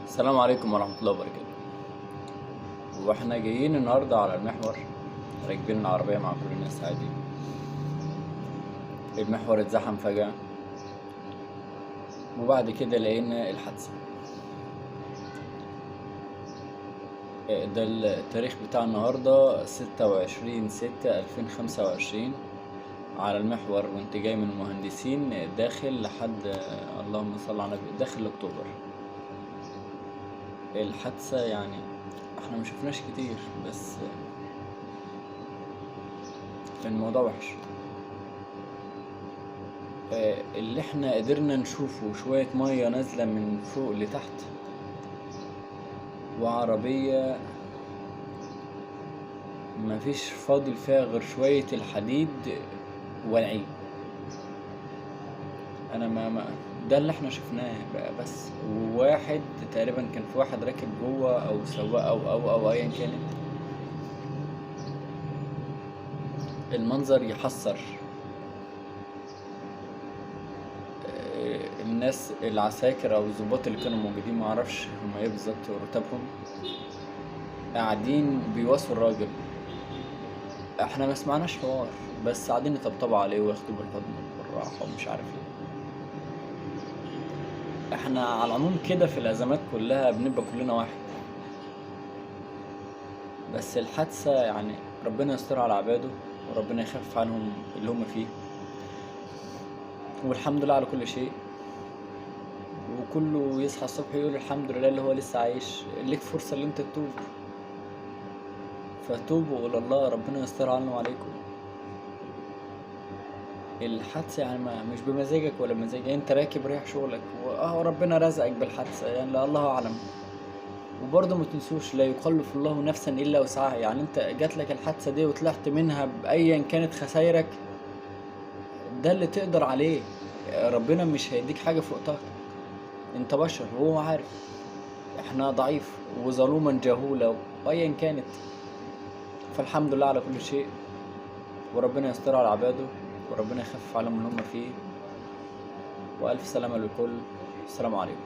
السلام عليكم ورحمة الله وبركاته. واحنا جايين النهاردة على المحور، راكبين العربية مع كل الناس عادي. المحور اتزحم فجأة، وبعد كده لقينا الحادثة. ده التاريخ بتاع النهاردة 26/6/2025، على المحور وانت جاي من المهندسين داخل لحد اللهم صل على النبي داخل اكتوبر. الحادثة يعني احنا مشوفناش كتير، بس الموضوع وحش. اللي احنا قدرنا نشوفه شوية مية نازلة من فوق لتحت، وعربية مفيش فاضل فيها غير شوية الحديد والعين. انا ما ده اللي احنا شفناه بقى بس. وواحد تقريبا كان في واحد راكب جوه او سواق او او او ايا كانت. المنظر يحسر. الناس العساكر او الضباط اللي كانوا موجودين معرفش هما ايه بالظبط ورتبهم، قاعدين بيواسوا الراجل. احنا ما سمعناش حوار، بس قاعدين يطبطبوا عليه وياخدوه بالحضن بالراحة ومش عارف ايه. احنا على العموم كده في الازمات كلها بنبقى كلنا واحد، بس الحادثة يعني ربنا يستر على عباده وربنا يخفف عنهم اللي هم فيه، والحمد لله على كل شيء. وكله يصحى الصبح يقول الحمد لله اللي هو لسه عايش. ليك فرصة اللي انت تتوب، فتوبوا الى الله، ربنا يستر عنه وعليكم. الحادثة يعني ما مش بمزاجك ولا بمزاجي، انت راكب رايح شغلك ربنا رزقك بالحادثة، يعني لا الله اعلم. وبرضه ما تنسوش لا يكلف الله نفسا الا وسعها، يعني انت جات لك الحادثة دي وطلعت منها بايا كانت خسايرك، ده اللي تقدر عليه. ربنا مش هيديك حاجة فوق طاقتك، انت بشر وهو عارف احنا ضعيف وظلوما جهولا وايا كانت. فالحمد لله على كل شيء، وربنا يستر على عباده وربنا يخفف عليهم اللي هم فيه. وألف سلامة للكل. السلام عليكم.